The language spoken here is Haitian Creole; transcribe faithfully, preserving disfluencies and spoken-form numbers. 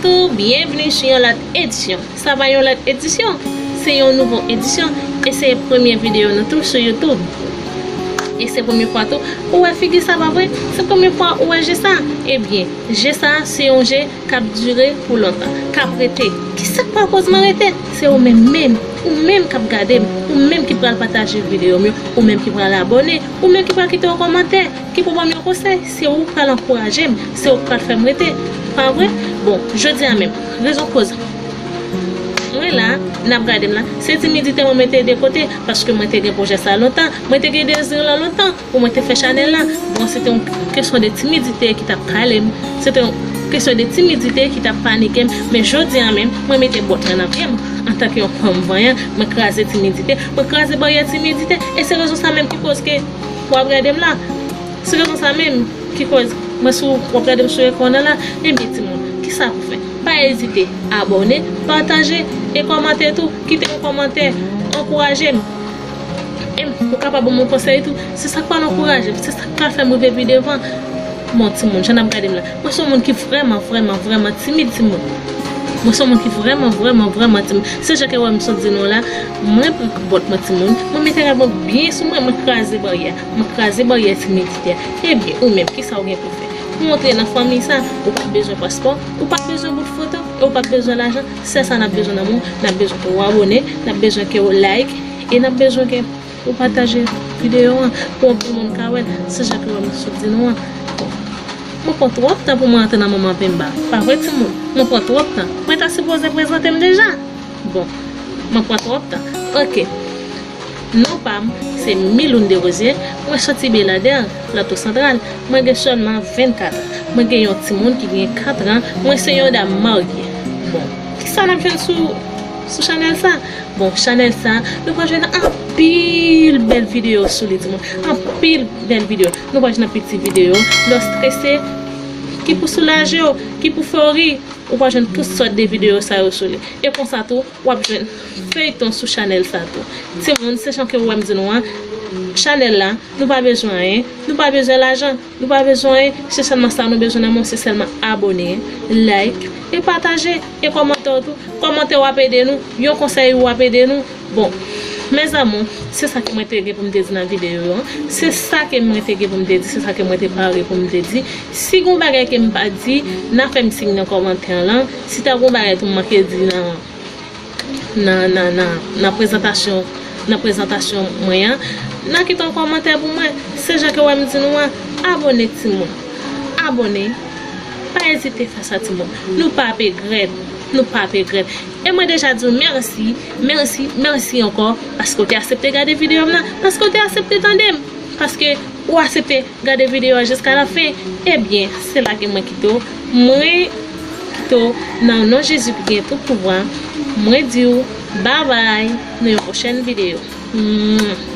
Tou, byenvni sou yon lòt edisyon. Sa pa yon lòt edisyon, se yon nouvo edisyon. E se premye videyo nou tou sou YouTube. E se premye fwa tou ou wè figi sa, pa vre? Se premye fwa ou wè je sa? Ebyen, je sa se yon je k ap dire pou lontan, k ap rete. Kisa k pral koz mwen rete? Se ou menm menm, ou menm k ap gade m, ou menm ki pral pataje videyo m yo, ou menm ki pral abòne, ou menm ki pral kite yon kòmantè, ki pou ban m yon konsèy, se ou k pral ankouraje m, se ou k pral fè m rete. Pa vre? Bon, jodi a menm, rezon koz mwen la, n ap gade m la, se timidite mwen mete de kote, paske mwen te gen pwojè sa lontan, mwen te gen dezi lan lontan pou mwen te fè chanèl la. Bon, se te yon kesyon de timidite ki t ap kale m, se te yon kesyon de timidite ki t ap panike m, men jodi a menm, mwen mete bòt lan nan pye m. Antanke yon fanm vanyan, mwen kraze timidite, mwen kraze baryè timidite, e se rezon sa menm ki koz ke w ap gade m la. Se rezon sa menm ki koz mwen sou, w ap gade m sou ekran nan la. Ebyen, timoun, kisa pou fè? Pa ezite abòne, pataje e kòmante tou. Kite yon kòmantè, ankouraje m. E m, ou kapab ban m yon konsèy tou. Se sa k pral ankouraje m, se sa k pral fè m rive pi devan. Bon, timoun, jan n ap gade m la, mwen se yon moun ki vrèman, vrèman, vrèman timid, timoun. Mwen se yon moun ki vrèman, vrèman, vrèman timid. Se jan ke w wè m sot di nou la, mwen pran bòt mwen, timoun. Mwen mete rad mwen byen sou mwen, mwen kraze baryè. Mwen kraze baryè timidite a. Ebyen, ou menm, kisa w gen pou fè? Ou antre nan fanmi sa, ou pa bezwen paspò, ou pa bezwen bout foto, e ou pa bezwen lajan. Sèl sa n ap bezwen nan men w, n ap bezwen ke w abòne, n ap bezwen ke w like, e n ap bezwen ke ou pataje videyo an pou anpil moun ka wè l. Se jan ke w wè m sot di nou an. Bon. Mwen pran twòp tan pou mwen antre nan moman pemba. Pa vre, timoun? Mwen pran twòp tan. Mwen ta sipoze prezante m deja. Bon. Mwen pran twòp tan. Oke. Non pa m, se Miloun Desrosiers. Mwen soti Beladè, Plato Santral. Mwen gen sèlman vennkat an. Mwen gen yon timoun ki gen kat an. Mwen se yon dam marye. Bon, kisa n ap jwenn sou, sou chanèl sa? Bon, chanèl sa, nou pral jwenn anpil bèl videyo sou li, timoun. Anpil bèl videyo. Nou pral jwenn anpil ti videyo. Lè w strese, ki pou soulaje w, ki pou fè w ri, ou pral jwenn tout sòt de videyo sa yo sou li. E konsa tou, w ap jwenn feyton sou chanèl sa tou. Timoun, se jan ke w wè m di nou an, chanèl la, nou pa bezwen anyen, nou pa bezwen lajan, nou pa bezwen anyen, se sèlman sa nou bezwen nan men w, se sèlman abòne, like, e pataje, e kòmante w tou. Kòmantè w ap ede nou, yon konsèy ou ap ede nou. Bon, mes amours, se sa ke mwen te gen pou m te di nan videyo an. Se sa ke mwen te gen pou m te di, se sa ke mwen te pare pou m te di. Si gen yon bagay ke m pa di, n a fè m siy nan kòmantè lan. Si ta gen yon bagay tou m manke di nan, nan, nan, nan, nan prezantasyon, nan prezantasyon mwen an, n a kite yon kòmantè pou mwen. Se jan ke w wè m di nou an, abòne timoun. Abòne. Pa ezite fè sa timoun. Nou p ap regrèt. Nou p ap regrèt. E mwen deja di w mèsi, mèsi, mèsi ankò paske w te aksepte gade videyo m nan, paske w te aksepte tande m, paske ou aksepte gade videyo a jiska la fen. Ebyen, se la ke mwen kite w. Mwen kite w nan non Jezi ki gen tout pouvwa. Mwen di w babay, nan yon pwochèn videyo. Mwah.